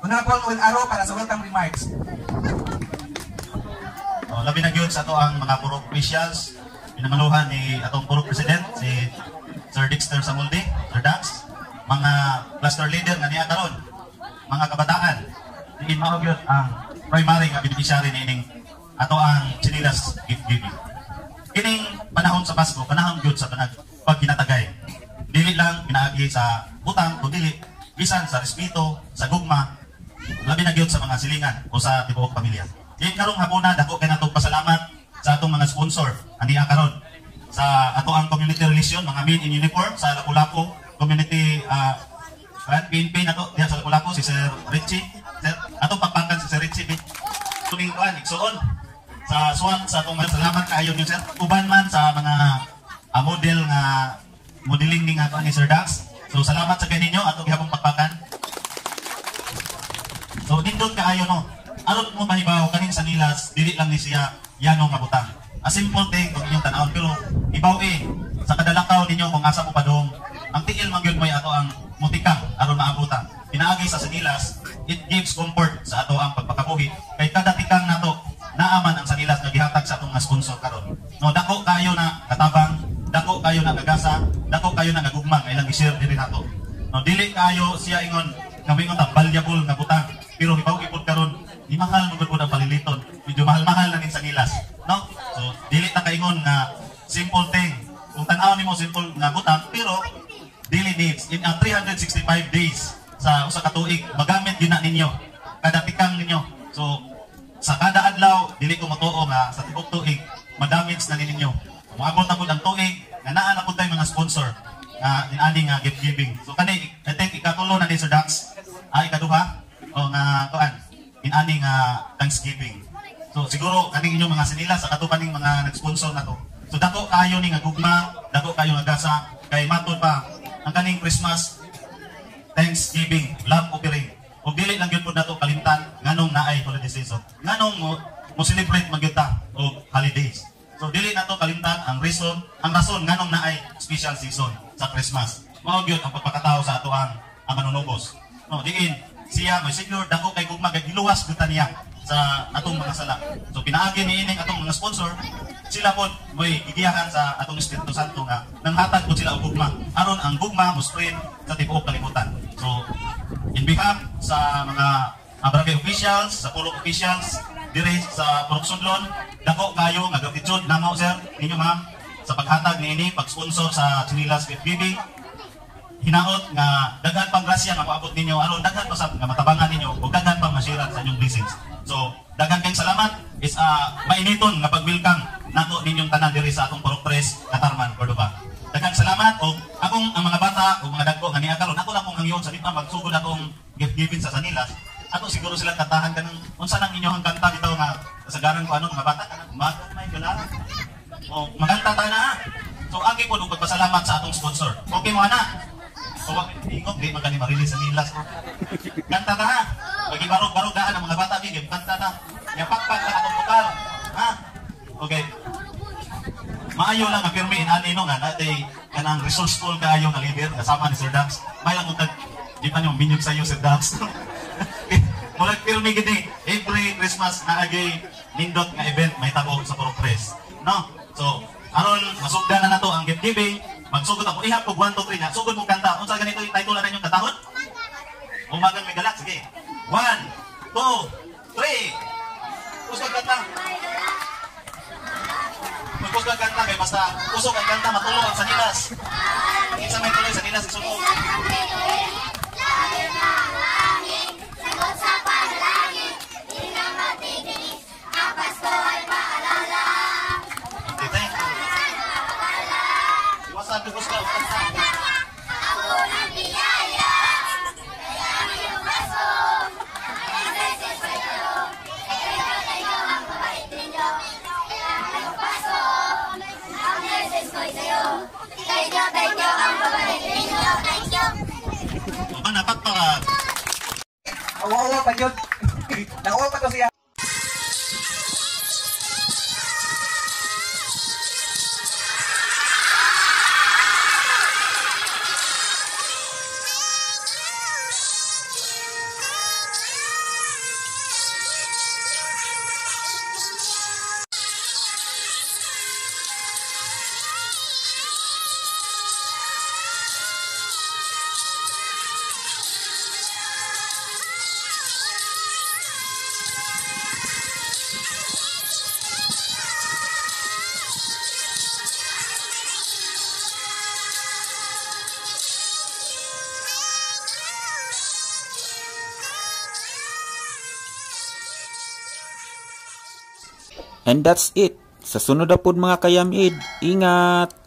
Honorable Noel Aro para sa welcome remarks. Oh, labi na gyud sa ato ang mga purok officials, pinangaluhan ni atong purok president si Sir Dexter Samulde, Sir Dax, mga cluster leader nga niya karon, mga kabataan, diin mao gyud ang primary nga beneficiary niining ato ang Chinilas gift giving. Kining panahon sa Pasko, panahon gyud sa panag pagkinatagay. Dili lang pinaagi sa butang, kundi bisan sa respeto, sa gugma, labi na gyud sa mga silingan o sa tibuok pamilya. Di karong hapuna, dako kay natong pasalamat sa atong mga sponsor aniya karon sa ato ang community relation, mga men in uniform sa Lapu-Lapu community, PNP nato diha sa Lapu-Lapu, si Sir Richie. Sir, atong pakpakan si Sir Richie tuning kuan igsuon sa SWAT sa atong mga, salamat kaayo niyo, sir. Uban man sa mga model nga modeling ni nga ni Sir Dax. So salamat sa kaninyo, atong gihapon pakpakan. So nindot kaayo, no. Aron mo mahibaw kaning sa nilas, dili lang ni siya yano nga butang. A simple thing kung inyong tanawon, pero ibaw eh sa kadalakaw ninyo kung asa mo padung. Ang tiil man gyud mo'y ato ang mutikang aron maabutan. Pinaagi sa sanilas, it gives comfort sa ato ang pagpakabuhi kay kada tikang nato naaman ang sanilas nga gihatag sa atong mga sponsor karon. No, dako kayo na katabang, dako kayo na kagasa, dako kayo na gugma nga ilang gi-share diri nato. No, dili kayo siya ingon nga moingon ta valuable nga butang, pero hibaw ipod karon di mahal mo gud ang paliliton. Medyo mahal-mahal na nin sa nilas, no? So dili ta kaingon nga simple thing. Kung tan-aw nimo simple nga butang, pero daily needs in 365 days sa usa ka tuig magamit gyud na ninyo kada tikang ninyo. So sa kada adlaw dili ko motuo nga sa tibuok tuig madamage na ninyo. Moabot na pud ang tuig nga naa na pud tay mga sponsor nga niani nga gift giving. So kani, I think ikatulo na ni Sir Dax, ikaduha o nga kuan inani nga Thanksgiving. So siguro kaning inyong mga sinila sa kato kaning mga nag-sponsor na to. So dako kayo ni nga gugma, dako kayo nga gasa kay matud pa ang kaning Christmas Thanksgiving, love offering. Ug dili lang gyud pud nato kalimtan nganong naay holiday season. Nganong mo celebrate man gyud ta og holidays. So dili nato kalimtan ang reason, ang rason nganong naay special season sa Christmas. Mao gyud ang pagpakatao sa ato ang manunubos. No, diin siya may secure dako kay gugma kay giluwas gyud ta niya sa atong mga sala. So pinaagi niining atong mga sponsor, sila pod mo'y gigiyahan sa atong Espiritu Santo nga nanghatag pod sila og gugma aron ang gugma mo spread sa tibuok kalibutan. So in behalf sa mga barangay officials, sa purok officials dire sa Purok Sudlon, dako kayo nga gratitude namo, sir, ninyo, ma'am, sa paghatag niini, pag-sponsor sa Chinilas Gift Giving. Hinaot nga daghan pang grasya nga moabot ninyo aron daghan pa sa nga matabangan ninyo ug daghan pang masirat sa inyong blessings. So daghan kayong salamat is mainiton nga pag-welcome nato ninyong tanan diri sa atong Purok 3, Catarman, Cordova. Daghang salamat og akong ang mga bata ug mga dagko nga niya karon, ako lang kong hangyon sa di pa magsugod atong gift giving sa Sanilas. Ato siguro sila kantahan kanang unsa nang inyong kanta bitaw nga kasagaran ko ano mga bata kanang may gala. O maganta ta na. So agi po og pagpasalamat sa atong sponsor. Okay mo ana. O wa ingog di man kani ma-release sa Nilas. Kanta ta ha. Pagibarog-barog daan ang mga bata bigim kanta ta. Ya pakpak ta atong bukal. Ha? Okay. Maayo lang nga pirmi inani no nga natay kanang resourceful kaayo nga leader kasama ni Sir Dax. May lang utag di pa nyo minyog sa iyo, Sir Dax. Murag pirmi gid ni every Christmas naagay nindot nga event may tabo sa Purok 3. No? So aron masugdan na nato ang gift giving, magsugod ako ihap og 1 2 3 na sugod mo kanta. Unsa ganito yung title na inyong katahon? Umagang may galak, sige. 1 2 3. Usog kanta. Magkusog kanta kay basta usog ang kanta matulog ang sanilas. Kinsa may tuloy sanilas isunog. Sagot sa panalangin, di na matikinig, ang Pasko ay paalala. Okay, thank you. Iwasan ko gusto ang kanta. Ang unang biyaya, kaya ngayong Pasko, ang message sa'yo, kaya kayo ang mabait ninyo. Kaya ngayong Pasko, ang message ko'y sa'yo. Thank you ang mabait ninyo. Thank you. Mana pakpak. Awa-awa pa yun. Nauwa pa to siya. And that's it. Sa sunod na pod, mga kayamid. Ingat!